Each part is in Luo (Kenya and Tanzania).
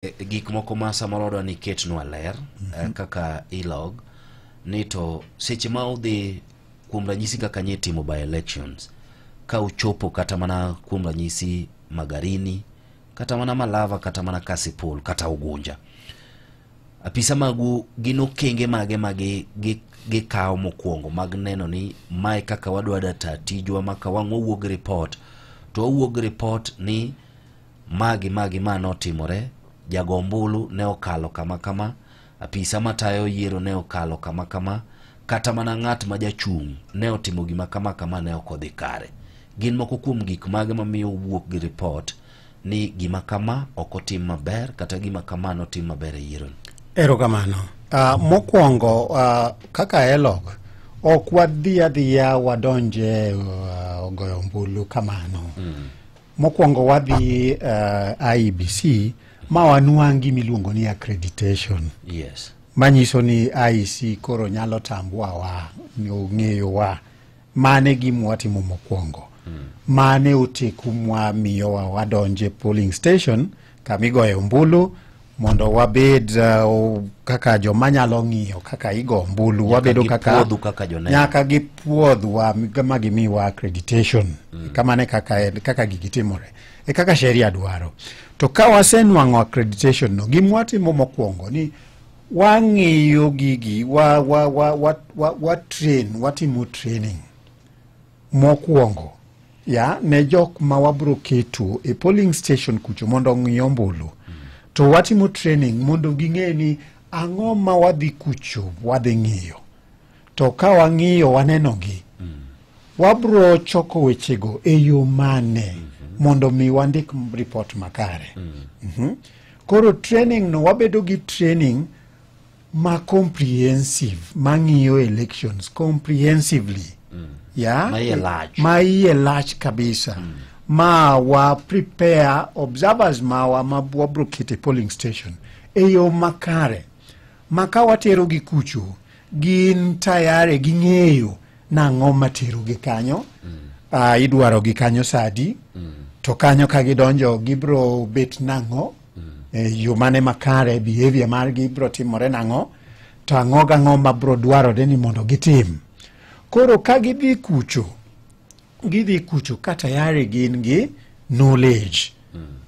Gik moko ma samoro wadwa ni iketnwa ler kaka ELOG ni to seche ma udhi, kuom ranyisi kaka nye timo by elections, ka uchopo kata mana kuom ranyisi Magarini, kata mana Malava, kata mana Kasipul, kata Ugunja, apisa magu gin okenge mage ma gikawo mokwongo mag neno ni mae kaka wadwa data tijwa ma ka wang' wawuog report to wawuog report ni magi magi ma notimore, jago ombulu ne okalo kama kama, apisa matayo yiero ne okalo kama kama, kata mana ng'at ma jachung' ne otimo gima kama kama ne ok odhi kare. Gin moko kuom gik mage mamiyo wuok gi report ni gima kama ok otim maber kata gima kama notim maber e yiero ni? Erokamano. Mokwongo, kaka ELOG, ok wadhi adhiya wadonje goyo ombulu kamano. Mokwongo wadhi IEBC ma wanwang' gimiluongo ni accreditation. Manyiso ni IEC koro nyalo tambua wa, ong'eyowa. Mane gima watimo mokwongo. Mane oteku mwamiyowa wadonje polling station kamigoye ombulu mondo wabed kaka joma nyalo ng'iyo kaka igo ombulu. Wabedo kaka gipuodhu kaka joneno. Nyaka gipuodhwa ma gimiwa accreditation. Kamano e kaka, kaka gigi timore e kaka sheria dwaro. To ka wasenwang'o accreditation no, gima watimo mokwongo ni wang'iyo gigi, wa train, watimo training mokwongo ya ne jok ma wabro keto e polling station kucho mondo ong'i ombulu. To watimo training mondo ging'e ni ang'o ma wadhi kucho wadhi ng'iyo. To ka wang'iyo wanenogi, wabro choko wechego e yo mane mondo mi wandik report makare. Koro training no, wabedo gi training ma comprehensive, mang'iyo elections comprehensively ya. Ma iye lach. Ma iye lach kabisa, ma wa prepare observers mawa ma wabro keto e polling station e yo makare, ma ka watero gi kucho gin tayari ging'eyo nang'o matero gi kanyo, idwaro gi kanyo sadi, to kanyo ka gidonjo gibro bet nang'o, e yo mane makare, behavior margi bro timore nang'o, to ang'o gang'o mabro dwarore ni mondo gitim. Koro ka gidhi kucho, gidhi kucho ka tayari gin gi knowledge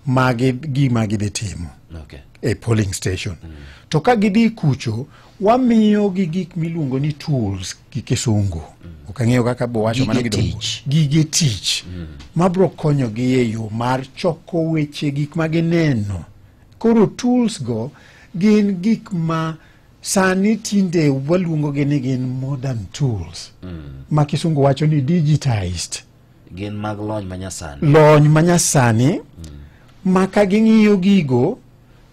magi gima gidhi timo e polling station. To ka gidhi kucho, wamiyo gi gik miluongo ni tools gi Kisungu. Ok ang'eyo kaka bo wacho mano Gige gi Dholuo. tich. Gige tich mabro konyogi e yo mar choko weche, gik ma gineno. Koro tools go gin gik ma sani tinde waluongo gi ni gin modern tools ma Kisungu wacho ni digitized. Gin mag lony manyasani. Lony manyasani ma ka ging'iyo gigo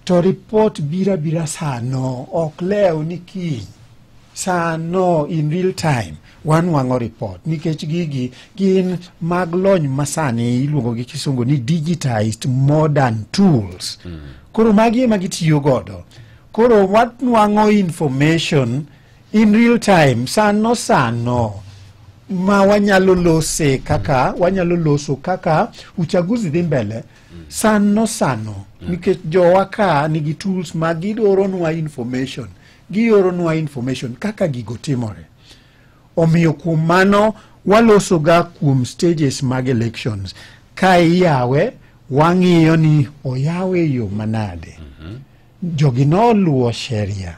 to report biro abira sano, ok lew ni kiny, sano in real time wanwang'o report nikech gigi gin mag lony masani, iluongo gi Kisungu ni digitized modern tools. Koro magi ema gitiyo godo, koro wanwang'o information in real time sano sano ma wanyalo lose kaka wanyalo loso kaka uchaguzi dhi mbele sano sano, nikech jowa ka nigi tools ma gioronwa information, gioronwa information kaka gigo timore. Omiyo kuom mano waloso ga kuom stages mag elections. Ka iyawe, wang'iyo ni oyawe e yo manade, jogi noluwo sheria,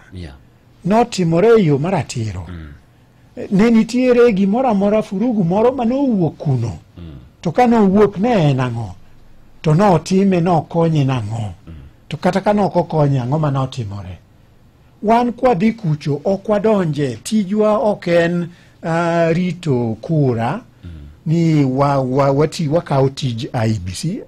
notimore e yo maratiro, ne nitiere gimoro amora, furugu moro manowuok kuno, to ka nowuok ne en ang'o, to notime nokonye nang'o, to kata ka nok okonye, ang'o manotimore. Wan kwadhi kucho ok wadonje, tijwa ok en rito kura ni wakawo tij IEBC.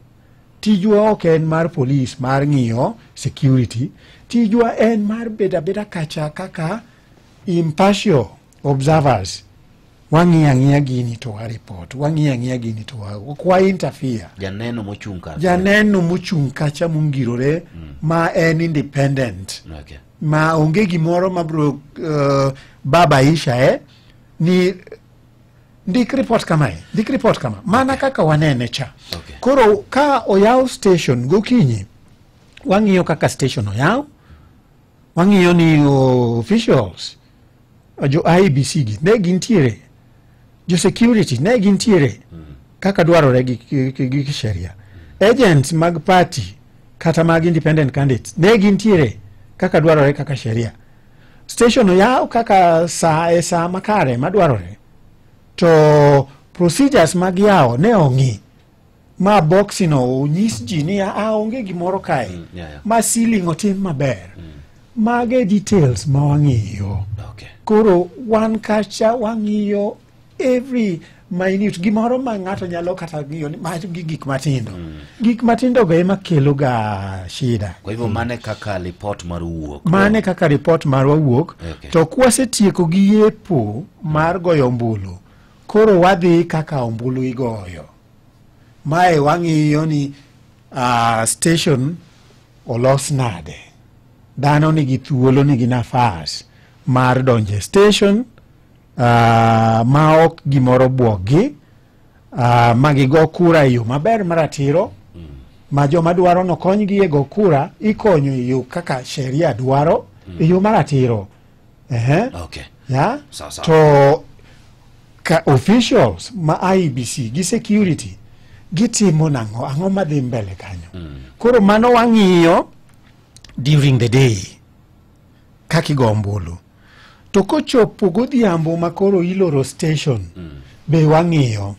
Tijwa ok en mar polis mar ng'iyo security. Tijwa en mar bedo abeda kacha kaka impartial observers, wang'iyo ang'iya gini to wa report, wang'iyo ang'iya gini to ok wa interfere. Janeno mochung' kar. Janeno mochung' kacha mongirore ma en independent ma onge gimoro mabro babaisha ni ndik report kamae, ndik report kama, mana kaka wanene cha. Koro ka oyaw station gokinyi Wang'iyo kaka station oyaw, wang'iyo ni officials, jo IEBC gi ne gintiere, jo security ne gintiere kaka dwarore gi sheria, agents mag party kata mag independent candidates ne gintiere kaka dwarore kaka sheria, station oyaw kaka saa e saa makare madwarore, to procedures mag yawo ne ong'i ma boxino onyis ji ni a onge gimoro kae, ma sealing otim maber. Mage details ma wang'iyo. Koro wan kacha wang'iyo every minute gimoro ma ng'ato nyalo kata ng'iyo ni ma gi gik matindo. Gik matindo go ema kelo ga shida. Kwa hivyo mane kaka report mar wuok. Mane kaka report marwa wuok. To kwasetieko gi yepo mar goyo ombulu, koro wadhi kaka ombulu igoyo. Mae wang'iyo ni station olos nade, dhano nigi thuolo, nigi nafas mar donjo e station ma ok gimoro buokgi, ma gigo kura e yo maber maratiro, ma joma dwaro nokonygi e go kura ikonyo e yo kaka sheria dwaro, e yo maratiro. Ya? Sawa sawa. To ka officials ma IEBC gi security gitimo nang'o, ang'o madhi mbele kanyo. Koro mano wang'iyo during the day kaka igo ombulu. To kochopo godhiambo ma koro iloro station, be wang'iyo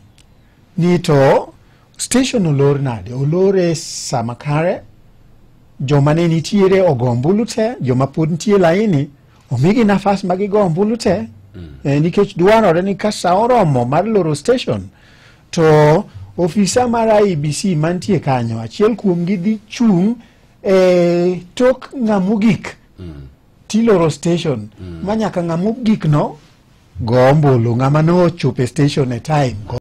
ni to station olor nade, olor e sama kare, joma ne nitiere ogo ombulu te, joma pod nitie laini omigi nafas ma gigo ombulu te. Nikech dwarore ni ka sa oromo mar loro station to ofisa mar IEBC mantie kanyo achiel kuomgi dhi chung' e tok ng'amogik tiloro station, ma nyaka ng'amogik no go ombulu, ng'ama nochopo e station e time go.